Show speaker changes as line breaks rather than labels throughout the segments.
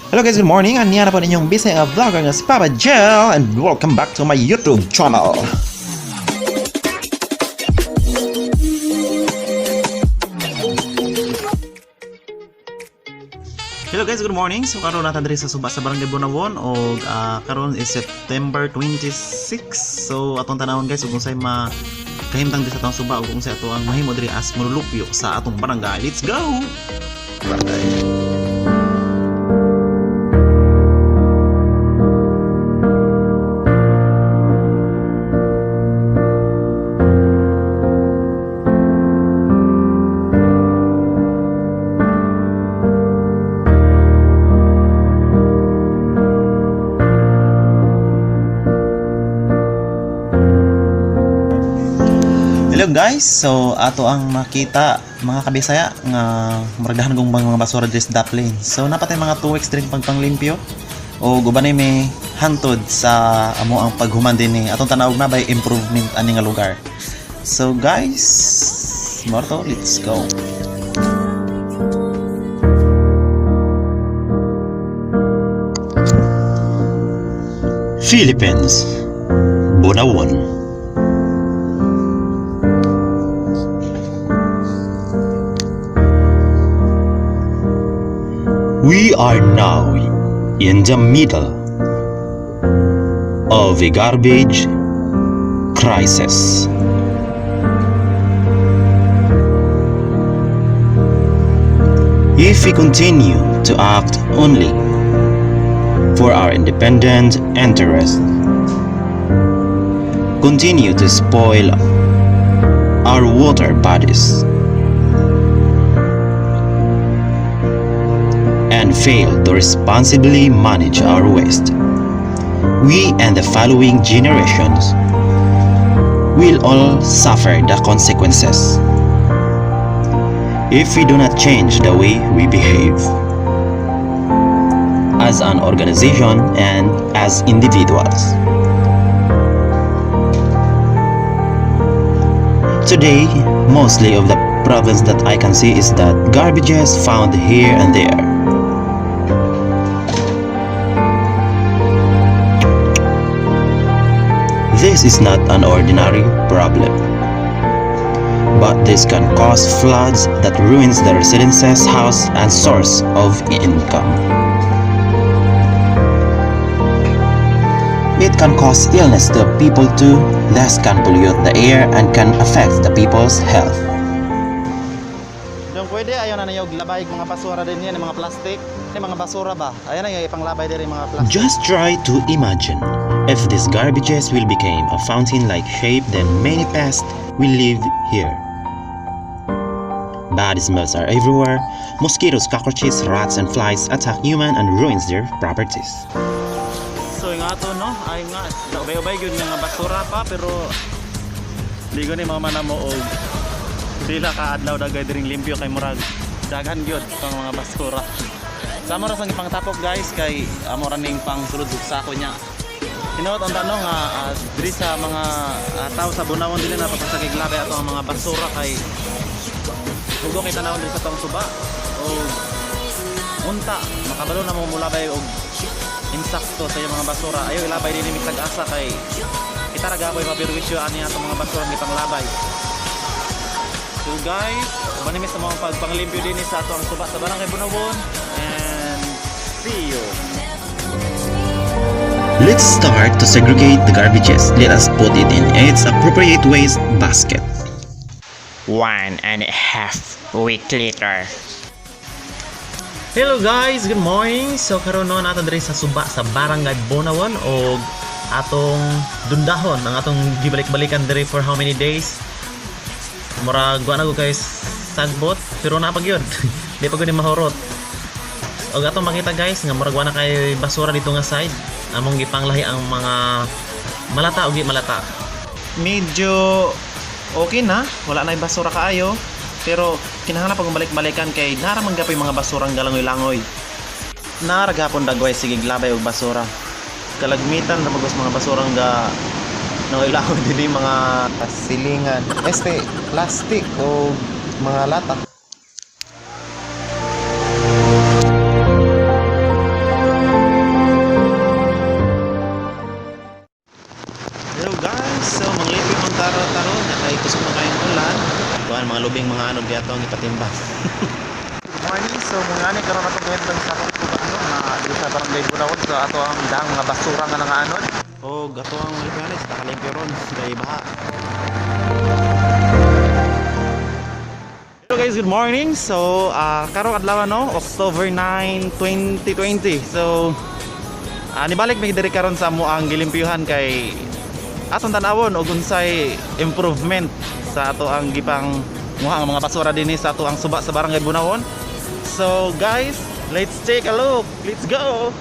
Hello guys, good morning. Aniya na po ninyong Bisaya nga vlogger nga si Papa Jel and welcome back to my YouTube channel. Hello guys, good morning. So karon nata diri sa suba sa Barangay Bonawon og karon is September 26. So atong tanawon, guys, ug unsay ma kahimtang diri sa atong suba ug unsay ato ang mahimo diri as molulupyo sa atong barangay. Let's go. Hello guys, so ato ang makita, mga kabisaya, nga murag kong mga basura diri sa Daplin. So napatay mga 2 weeks diri pagpanglimpyo o gubanay may hantod sa amo ang paghuman din ni atong tanaw na by improvement ani nga lugar. So guys, morto, let's go.
Philippines, Bonawon. We are now in the middle of a garbage crisis. If we continue to act only for our independent interests, continue to spoil our water bodies, and fail to responsibly manage our waste, we and the following generations will all suffer the consequences if we do not change the way we behave as an organization and as individuals. Today, mostly of the problems that I can see is that garbages found here and there. This is not an ordinary problem, but this can cause floods that ruins the residences, house, and source of income. It can cause illness to people too, thus can pollute the air and can affect the people's health.
Dong pwede ayo na nayog labay mga basura din yan, mga plastic, yung mga basura ba? Ayan na yung ipanglabay diri mga plastic.
Just try to imagine if these garbages will become a fountain-like shape, then many pests will live here. Bad smells are everywhere. Mosquitoes, cockroaches, rats, and flies attack human and ruins their properties.
So yung ato no, ay nga ubay-ubay gyud nga basura pa, pero di ko ni mama na mo og sila ka adlaw dagay diring limpyo kay murag daghan gyud pang mga basura. Sa amo ra sang ipangtapok, guys, kay amo ra ning pang sulod ug sako niya. Tinuod ang tanong nga diri sa mga tao sa Bonawon, dili na papasagig labay ato ang mga basura kay hugo kay tanawon diri sa tong suba o unta makabalo na mo mulabay og insakto sa iyong mga basura. Ayo ilabay din ni asa kay kita ra gapoy mapirwisyo ani atong mga basura ang gipanglabay. So guys, uban sa mga pagpanglimpyo din sa ato ang suba sa Barangay Bonawon and see you.
Let's start to segregate the garbages. Let us put it in its appropriate waste basket.
1.5 week later.
Hello guys, good morning. So karon no nato diri sa suba sa Barangay Bonawon og atong dundahon ang atong gibalik-balikan diri for how many days. Murag wa na ko guys sagbot, pero naa pa gyud. Di pa gyud ni mahurot. Og atong makita, guys, nga murag wa na kay basura dito nga side. Among gipanglahi ang mga malata og di malata. Medyo okay na, wala na basura kaayo. Pero kinahanglan pag balik-balikan kay nara man gapoy mga basurang galangoy-langoy. Nara gapon dagway sige labay og basura. Kalagmitan ra magos mga basurang ga nangoy-langoy dinhi mga silingan. Este plastic o mga lata. ba. Good morning. So muna ni karon atong gahitang sa atong suba, no, na diri sa Barangay Bonawon sa ato ang dahang mga basura nga nangaanod. O ato ang limpyones, nakalimpyo ron kay baha. Hello guys, good morning. So, karong adlaw, no, October 9, 2020. So, nibalik mi diri karon sa amoang gilimpyuhan kay atong tan-awon og unsay improvement sa ato ang gipang muha ang mga basura dinhi sa ato ang suba sa Barangay Bonawon. So, guys, let's take a look. Let's go.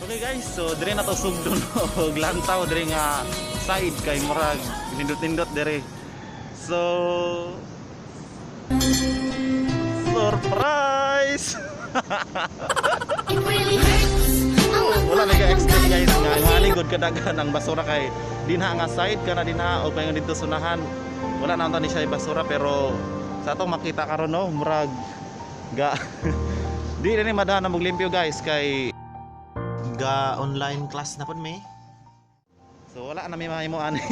Okay guys, so dire na to sugdon og lantaw dire nga side kay murag nindot-nindot dire. So, surprise!
It really hurts. Ang
Wala nag-expect guys nga maligod kadaghan ang basura kay dinha nga side kana dinha o paingon dito sunahan. Wala na unta ni siya basura, pero sa atong makita karon, no, murag ga di na ni madahan na moglimpyo guys kay
Ga online class na pud mi.
So wala na may mahimo ani.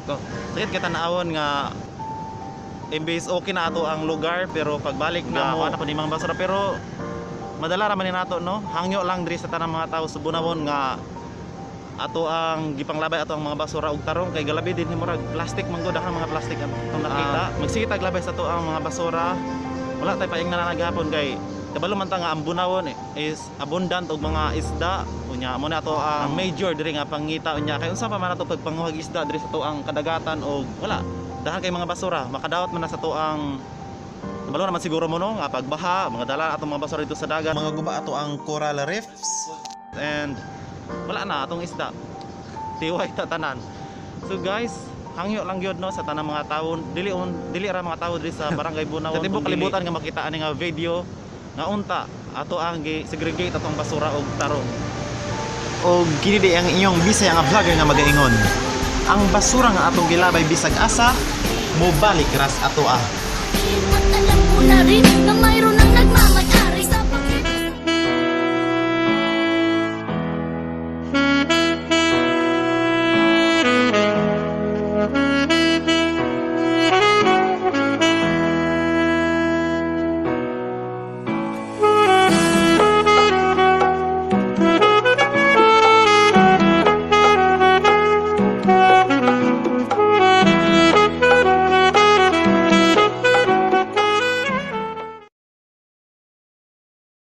So, sakit kita naawon nga imbes okay na ato ang lugar, pero pagbalik na mo na pa ni mga basura, pero madala ra man ni nato, no. Hangyo lang diri sa tanang mga tao sa Bonawon nga ato ang gipanglabay ato ang mga basura og tarong kay galabi din murag plastic man gud, mga plastic ang atong nakita. Magsige tag labay sa ato ang mga basura. Wala tay paing nananagapon kay kabalo man ta nga ang Bonawon is abundant og mga isda. Unya mo na ato ang major diri nga pangita. Unya kay unsa pa man ato pagpanguhag isda diri sa ang kadagatan og wala dahan kay mga basura? Makadawat man na sa ang kabalo naman siguro mo, no, nga pagbaha mga dala atong mga basura dito sa dagat.
Mga guba ato ang coral reefs.
And wala na atong isda, tiway ta tanan. So guys, hangyo lang gyud, no, sa tanang mga tawo, dili on dili ra mga tawo diri sa Barangay Bonawon, sa tibuok kalibutan nga makita ani nga video nga unta ato ang gi segregate atong basura og tarong.
O kini di ang inyong Bisaya nga vlogger nga magaingon. Ang basura nga atong gilabay bisag asa, mobalik ras ato ah.
At alam ko na rin na may